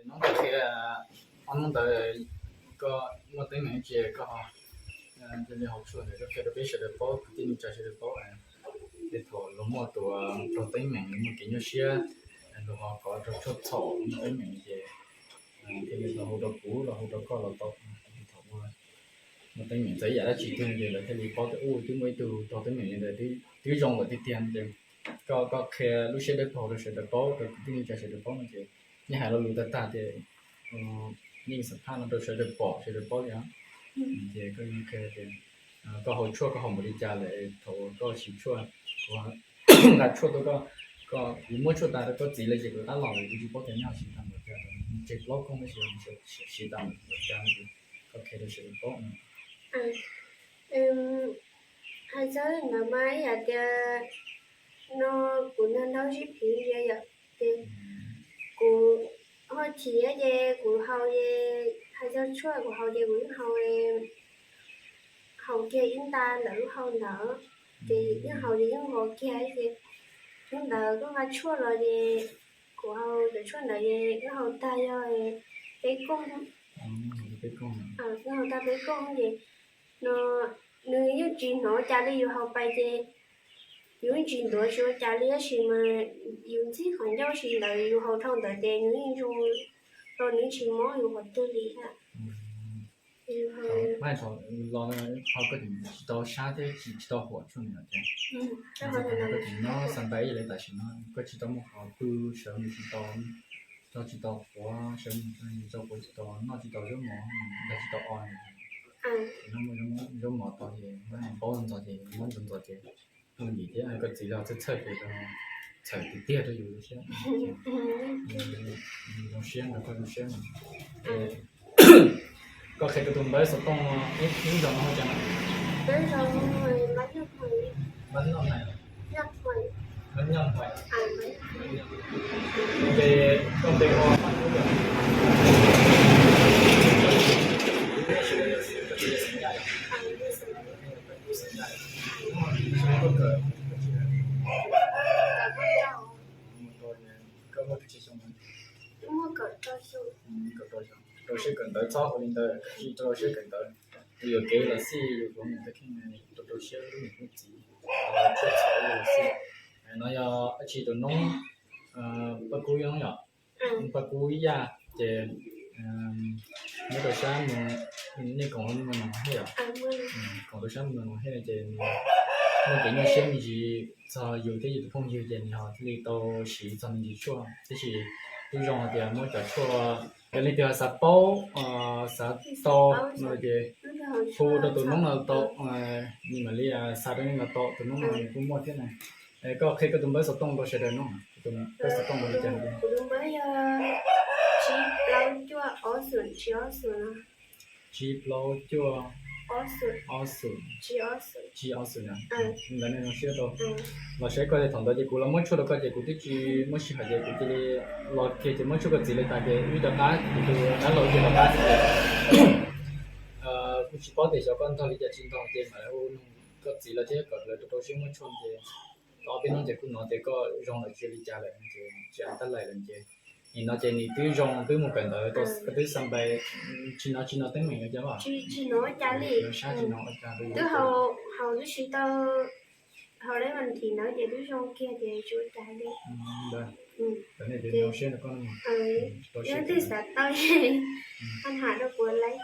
Hnub no qhia ob hnub ntawd koj muaj teeb meem tsi koj cia li haus tshuaj ntawd koj qhia rau peb sawv daws paub, kwv tij neej tsa sawv daws paub. Ces thaum luag muaj tus raug teeb meem, muaj kev nyuaj siab, luag ho kov raug tshuaj txhaum muaj teeb meem ces thiaj li los hu rau kuv los hu rau koj los tau. Thaum muaj teeb meem txawv yam dab tsi tiag ces lawv thiaj li paub tias ub twb muaj ib tug raug teeb meem li ntawd twb zoo lawm tiag tiag ces koj, koj qhia lub siab dawb paug rau sawv daws paub, rau kwv tij neej tsa sawv daws paub no ces yeej hais lo lus tag tag tias yeej xam phaj no rau sawv daws pom sawv daws paub li os. Ces koj yeej qhia tias koj haus tshuaj koj haus npaum li cas lawm, thaum koj siv tshuaj, kuv nqa tshuaj tuaj koj, koj, kuv muab tshuaj tas rau koj txiv lawm ces kuv rov qab los lawm kuv tsis paub tias nej ho siv tau npaum cas, tseg plaub koog tab sis siv tau npaum cas, koj qhia rau sawv daws paub no. Hais txog ntawd mas ib yam tias no kuv nrog nrog sib phiv ntsia yom, ces kuv ho chim ces kuv haus ces hais txog tshuaj kuv haus ces kuv yeej haus, haus kiag ib nta ntawm lub hau ntawd, ces yeej haus ces yeej vov kiag ces hnub ntawd koj nqa tshuaj los ces kuv haus cov tshuaj ntawd ces koj haus tag yog peb koog, koj haus tag peb koog ces no nws yeej tsis hnov ua cas li, yus haus pais ces yus yeej tsis ntuav tsis ua cas li tab sis mas yus ntxig qhov ncauj si ntawd yus haus dhau ntawd ces nws yeej zoo rau nws tsis mob yus qhov twg li thiab. Los ho koj tsis tau sab thiab tsis tau huam tshuaj ntawd ces koj tsis nyob xa ntais ib yam li tam sim no koj tsis tau muaj qhov pw, sawv mus tsis tau, tso tsis tau quav, sawv mus tso quav tsis tau, noj tsis tau zaub mov, nqa tsis tau o, zaub mov tau ces muab paub ntxov ces muab ntxov ntxov ces tus nim thiab koj txiv los txhawj txhawj ces txhawm tiag tiag rau yus thiab. Zoo siab ntawd koj zoo siab no. Koj qhia koj tus npawb xov tooj ib zaug no hu cas no? Npab Noj Hmais. Npab Noj Hmais. Npe, koj npe hu Paj Kub yom? Koj muaj twb tsis xyoo, rau siab kawm ntawv txhob ua li ntawd, rau siab kawm ntawv, yuam kev los xij, yuav mus tag kheej rau rau siab lub niam lub txiv, tshuaj txhaum los xij. No yog dab tsi tus noob, Paj Kub yom, Paj Kub Yaj ces nyob rau sab, nej koom mus no thiab yom? Koom rau sab mus no thiab ces nws muaj kev nyuaj siab me ntsis txog yus thiab yus tus phooj ywg ces nws ho thiaj li tau siv txog me ntsis tshuaj, tab sis twb zoo hais tias muab cov tshuaj, yog leej twg xav paub, xav tau no ces hu rau tus noob no tau, nws mam li xa rau nej no tau, tus noob no nws kuj muaj thiab na. Koj qhia koj tus npawb xov tooj rau sawv daws no, tus npawb xov tooj li cas? Kuv tus npawb yog tsib plaub cuaj ob xoom tsib ob xoom no. Tsib plaub cuaj ob xoom tsib ob xoom na. Ntawd nej zoo siab rau. Los saib koj ces thaum ntawd ces kuv los muab tshuaj rau koj ces kuv twb tsis muaj sij hawm ces kuv cia li los kiag ces muab tshuaj koj txiv li tas ces wb rov qab, kuv tus dab laug wb rov qab ces kuv tsis paub tias xyov koj ntog li cas tsis ntog ces mam li hu koj txiv los thiab kom lawv rau rau siab muab tshuaj ces ob peb hnub ces kuj hnov tias koj zoo lawm tsis li cas lawm ces tsis tab lais lawm ces nim no ces nws twb zoo twb mus kawm ntawv, koj twb xa npais, tsis hnov tsis hnov teeb meem li cas los? Tsis hnov cas li. Sab tsis hnov ua cas li. Twb haus, haus twb tsis tau, haus lab mas thim ntawd ces twb zoo kiag ces tsis ua cas li. Ntawd nej zoo siab rau koj no. Yog twb xav tau, koj tham rau kuv lawm.